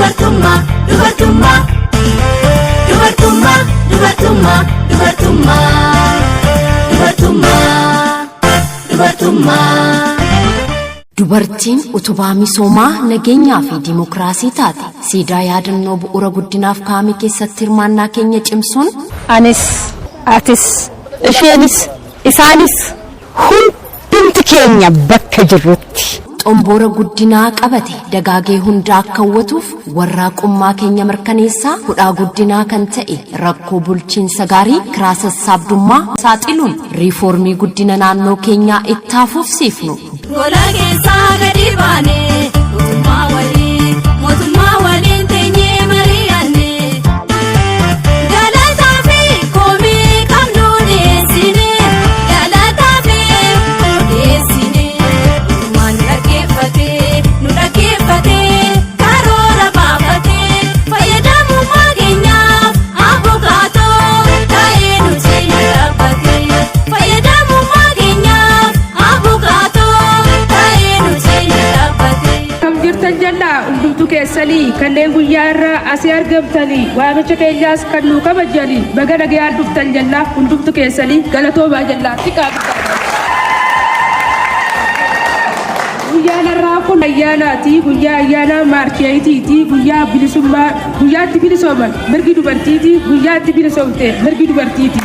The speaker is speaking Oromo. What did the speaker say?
Dubartummaa, dubartummaa. Dubartummaa, dubartummaa, dubartummaa. Dubartummaa, dubartummaa. Dubartiin utubaa misoomaa, nageenyaa fi dimokiraasii taate siidaa yaadannoo bu'uura guddinaaf kaa'ame keessatti hirmaannaa keenya cimsuun Anis, atis, isheenis, isaanis, hundumti keenya bakka jirrutti xomboora guddinaa qabate dagaagee hunda akka hawwatuuf warraaqummaa keenya mirkaneessaa hudhaa guddinaa kan ta'e rakkoo bulchiinsa gaarii kiraa sassaabdummaa saaxiluun riifoormii guddina naannoo keenyaa itti hafuufsiifnu. Gola keessaa gadi baane mootummaa waliin, mootummaa waliin teenyee mari'anne. Galataa fi komii qabnu dhiyeessine, galataa fi dhiyeessine. Mootummaan nu dhaggeeffate, nu dhaggeeffate, karoora baafate, fayyadamummaa keenyaaf abukaatoo ta'ee nu cina dhaabbate. Fayyadamummaa keenyaaf abukaatoo ta'ee nu cina dhaabbate. Kam jirtan jallaa hundumtu keessanii, kanneen guyyaa irraa asii argamtanii, waamicha keenyaas kan nuu kabajanii, baga nagayaan dhuftan jallaa hundumtu keessanii, galatoomaa jallaa xiqqaa guddaa. Guyyaan har'aa kun ayyaanaati. Guyyaa ayyaanaa March 8ti. Guyyaa bilisummaa, guyyaatti bilisooman mirgi dubartiiti. Guyyaatti bilisoomte mirgi dubartiiti.